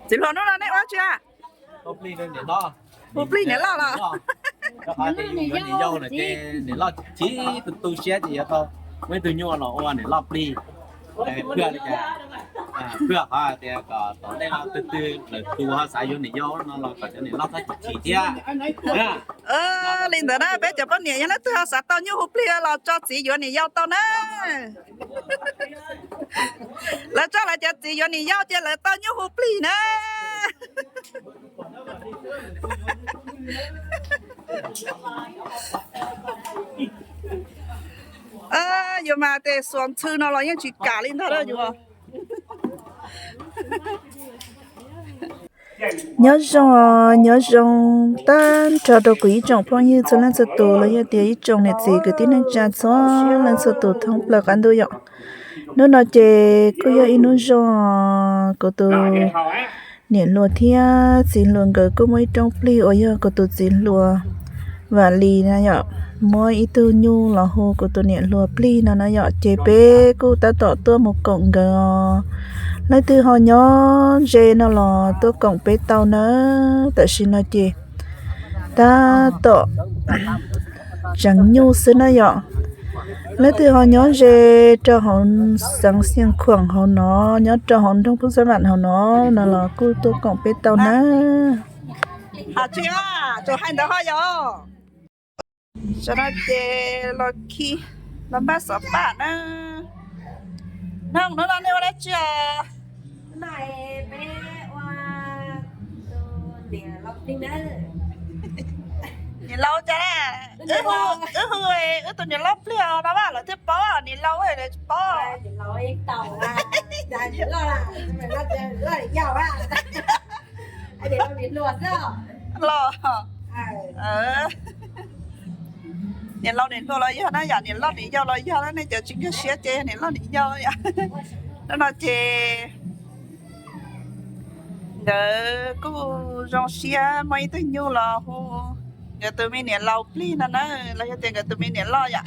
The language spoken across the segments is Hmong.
Txiv hluas, hnub no nej ua dab tsi? Hu plig niam loj los? Rau qhov tias yus yuav niam yau lawm ces niam loj chiv tu tu siab ces yuav tau muaj ib tug nyuj los ua niam loj plig. Phwj li cas, phwj qhov tias kom tom ntej no twg twg lawm tus ho xav yuav niam yau no los kom cov niam loj txhob chim chim thiab. Li ntawd na, peb cov poj niam yog leej twg ho xav tau nyuj hu plig los tso txiv yuav niam yau tau na. Lawv tso lawv cov txiv yuav niam yau ces lawv tau nyuj hu plig na. Yuav mas tes xuas ntxhw no los yeej tsis kam li ntag yuav. Nyob zoo, nyob zoo tag nrho rau kuv ib tsoom phooj ywg txhua leej txhua tus los yog tias ib tsoom niam txiv kwv tij neej tsa txhua leej txhua tus thoob plaws qab ntuj yom. Hnub no ces kuj yog ib hnub zoo, kuv tus niam hluas thiab txiv hluas nkawd kuj muaj ib roob plig uas yog kuv tus txiv hluas Vam Lis na yom, muab ib tug nyuj los hu kuv tus niam hluas plig no na yom, ces peb kuj tab tom tuaj mus koom nkawd os. Leej twg ho nyob ze no los tuaj koom peb tau na. Tam sim no ces tab tom tseev nyuj xwb na yom. Leej twg ho nyob ze rau hauv xeev Xiav Khuam hauv no, nyob rau hauv nroog Phooj Xab Vam hauv no, no los kuj tuaj koom peb tau na. Hais ntawd ho yog, tam no ces los khi, los npaj xov paj na. Noog, hnub no nej ua dab tsi os? Niam laus cas na? Wb hu, wb hu wb tus niam loj pliag no mas lawv thiaj paub, niam laus lawv tsis paub. Los, niam laus niam hluas los yog na, yam niam loj niam yau los yog na, nej cov tsis nkag siab ces niam loj niam yau yom. Hnub no ces nkawd kuj zoo siab muaj ib tug nyuj los hu nkawd tus me niam laus plig no na, los yog tias nkawd tus me niam loj yom.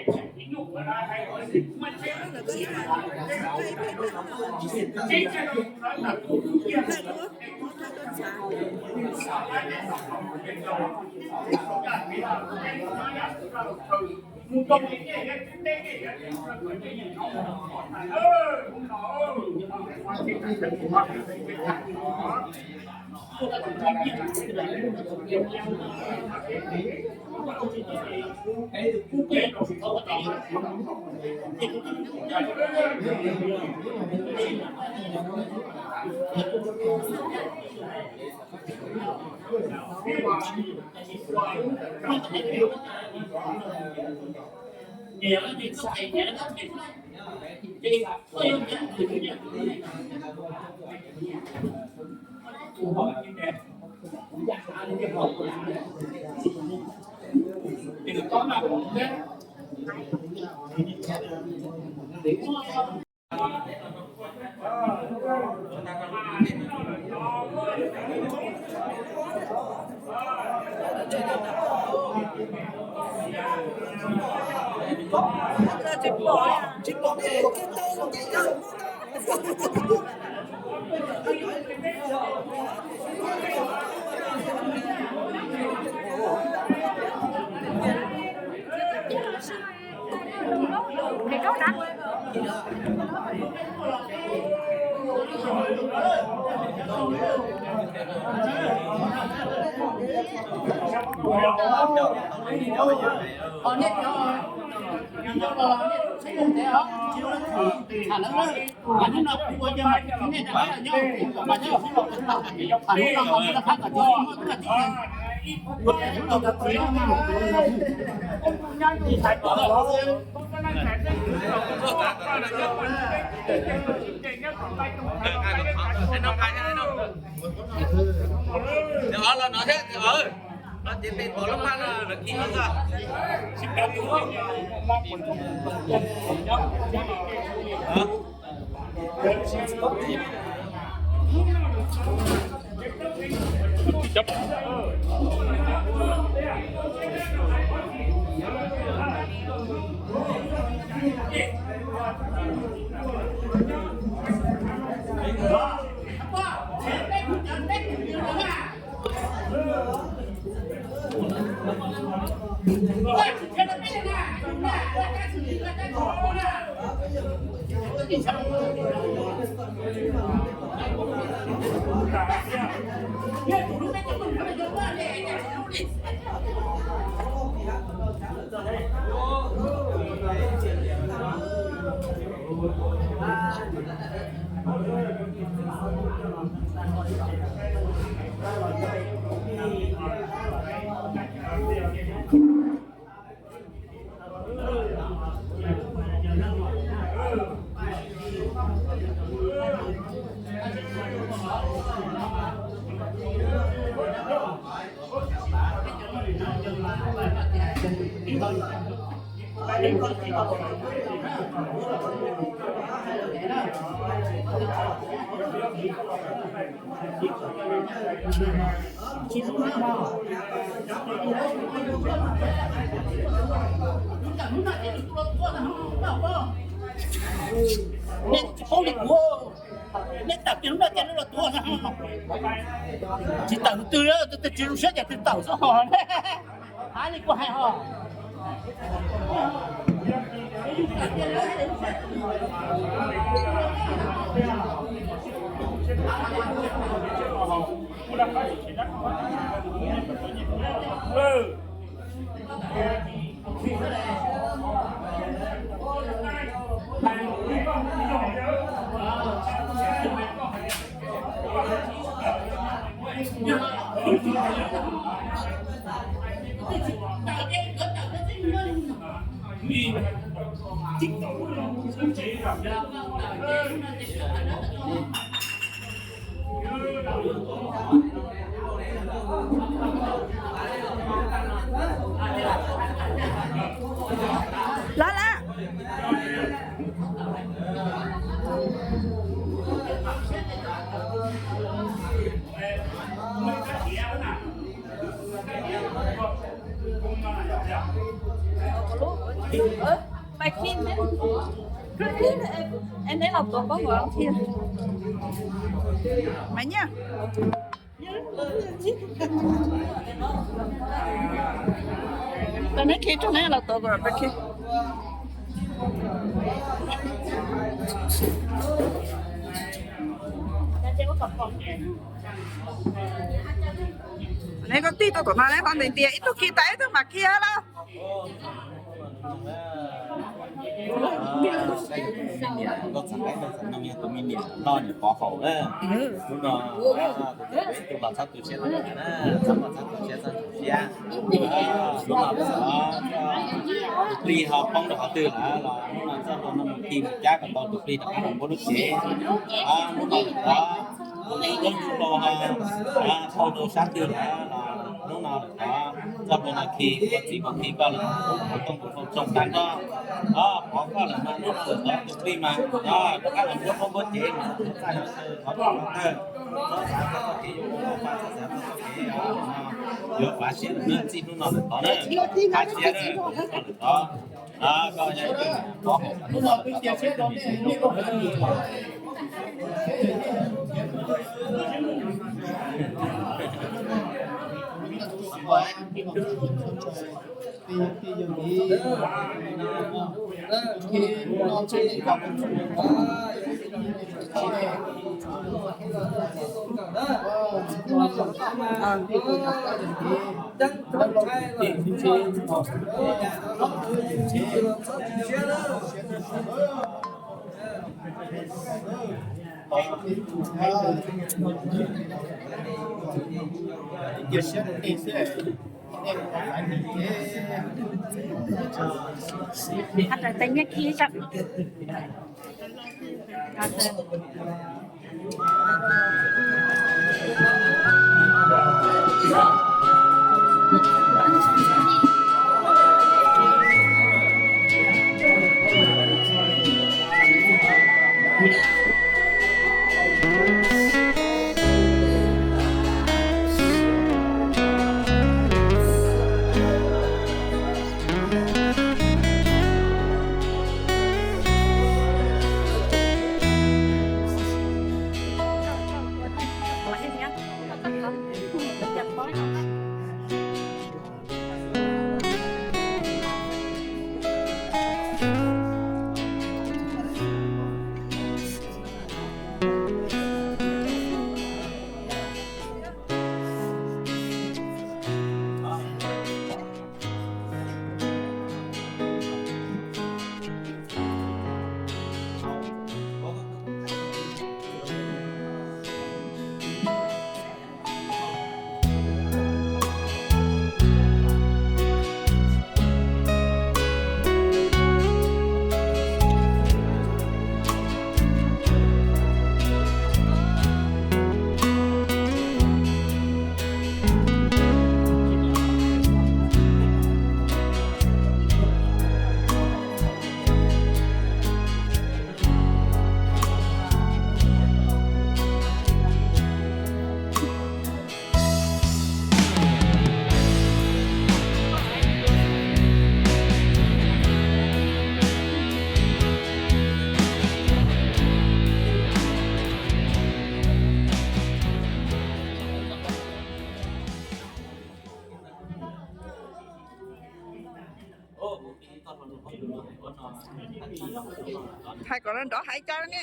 Nej tsis paub li kuv, nej tawm kiag lub no ces lub los tuag xwb. Tsis tawm twg, twg tsis zoo siab ces twg tawm xwb ho. Hais li kuv hais ho. Lawm lawm. Maiv Nyiaj, neb khi rau neb los tuav kuv peb khi. Neb koj tig tuaj tom no neb ho ntias ntias ib tug khi tas ib tug mam khi lawm. Koj txhais qab koj txhais no yog tus me niam loj niam pov haum na. Hnub no tus los txhob tu siab txhob tu siab, txhob tu siab txhob tu siab. Hnub no tus plig ho poob rau qhov twg lawm los hnub no txoj hlua no mus khi mus cab kom tau tus plig rov qab los npuab lub cev. Hnub no lawm tod, tus plig poob tus hlua ho tau rau sab twg lawm los hnub no lawm tod, txoj hlua no khi ua txiv ua khi koj lawm, ua tooj ua hlau tsoo tag nrho. Pov koj lawm mas hnub no lawm tod tus plig mas rov qab los npuab npuab cev mas txaj no tawg, qhov tawg, txhob xav txog txoj kev yuav ua pa, txhob xav txog txoj kev yuav fav siab lawm na, txij hnub no lawm tod na, fav siab na, hnub no lawm tod. Hais kom nrov hais cas ne.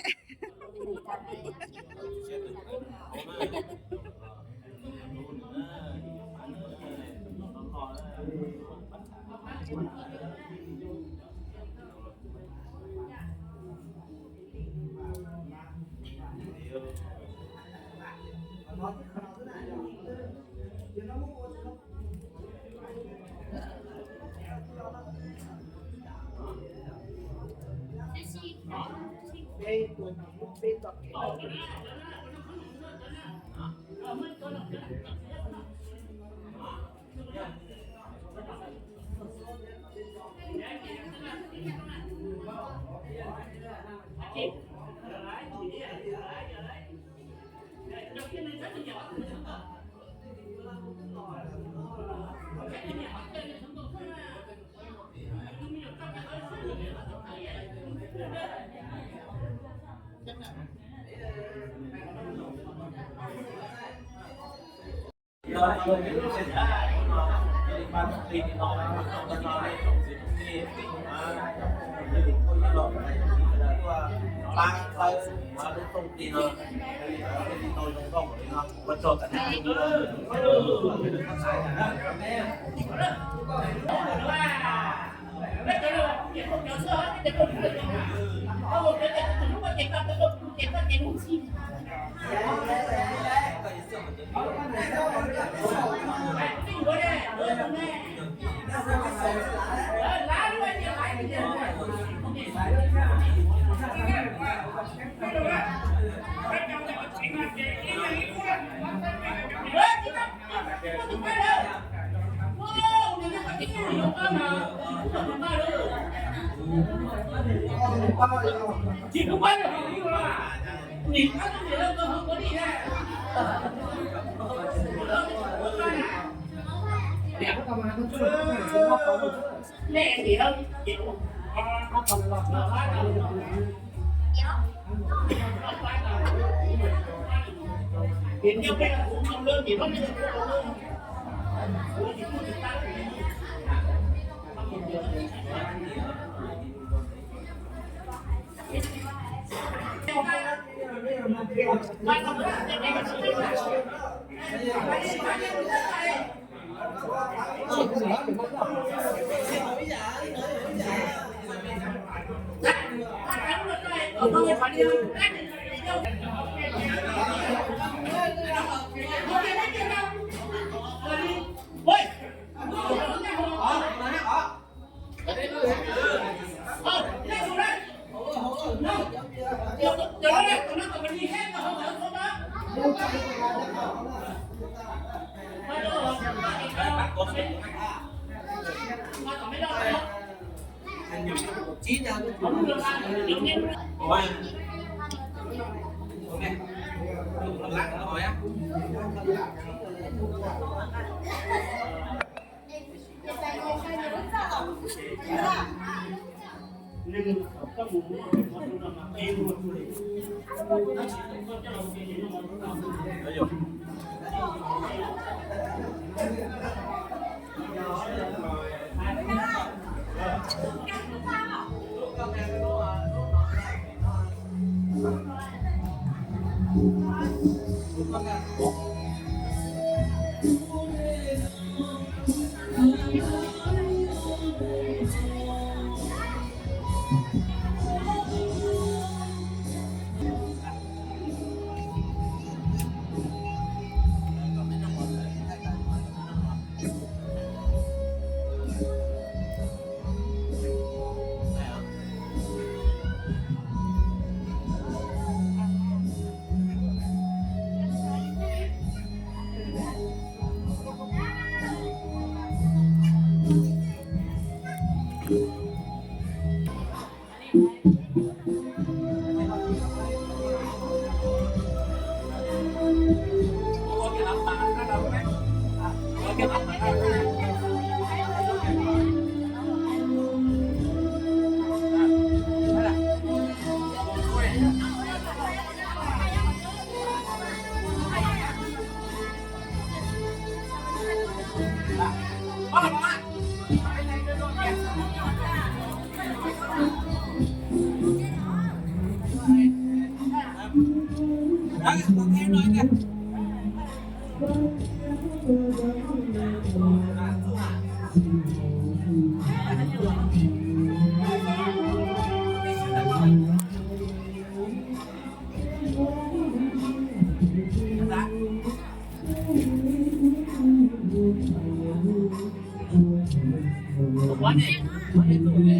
Ua ne, ua ne tus ne.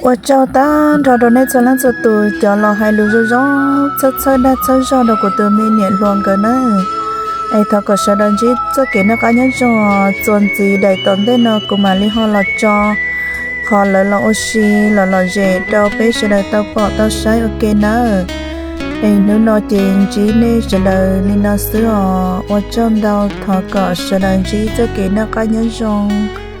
Ua tsaug tag nrho rau nej txhua leej txhua tus cov los hais lus zoo zoo txhawb txhawb dag txhawb zog rau kuv tus me niam hluas nkawd na. Es thov kom sawv daws ntsib txoj kev noj qab nyob zoo, txuas ntxiv daim tom ntej no kuv mam li ho los tso qhov lawv los ua si los lom zem rau peb sawv daws tau pom tau saib ua ke nawb. Es hnub no ces ntsib nej sawv daws li no xwb os, ua tsaug ntau, thov kom sawv daws ntsib txoj kev noj qab nyob zoo.